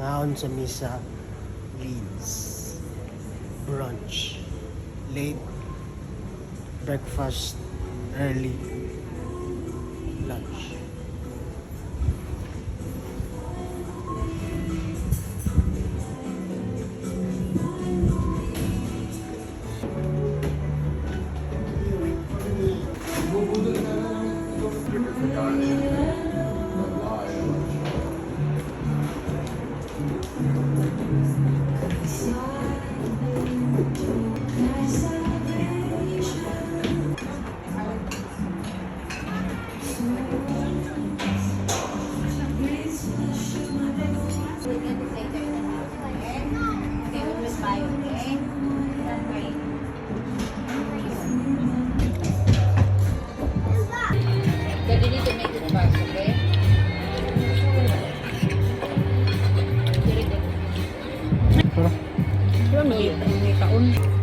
Mangaon sa misa, Leeds. Brunch. Late breakfast, early lunch. We'll get it later in the house, okay? Okay, we'll just buy, okay? Okay. But you need to make it fast, okay? Very good. Tara. Diba may kaon?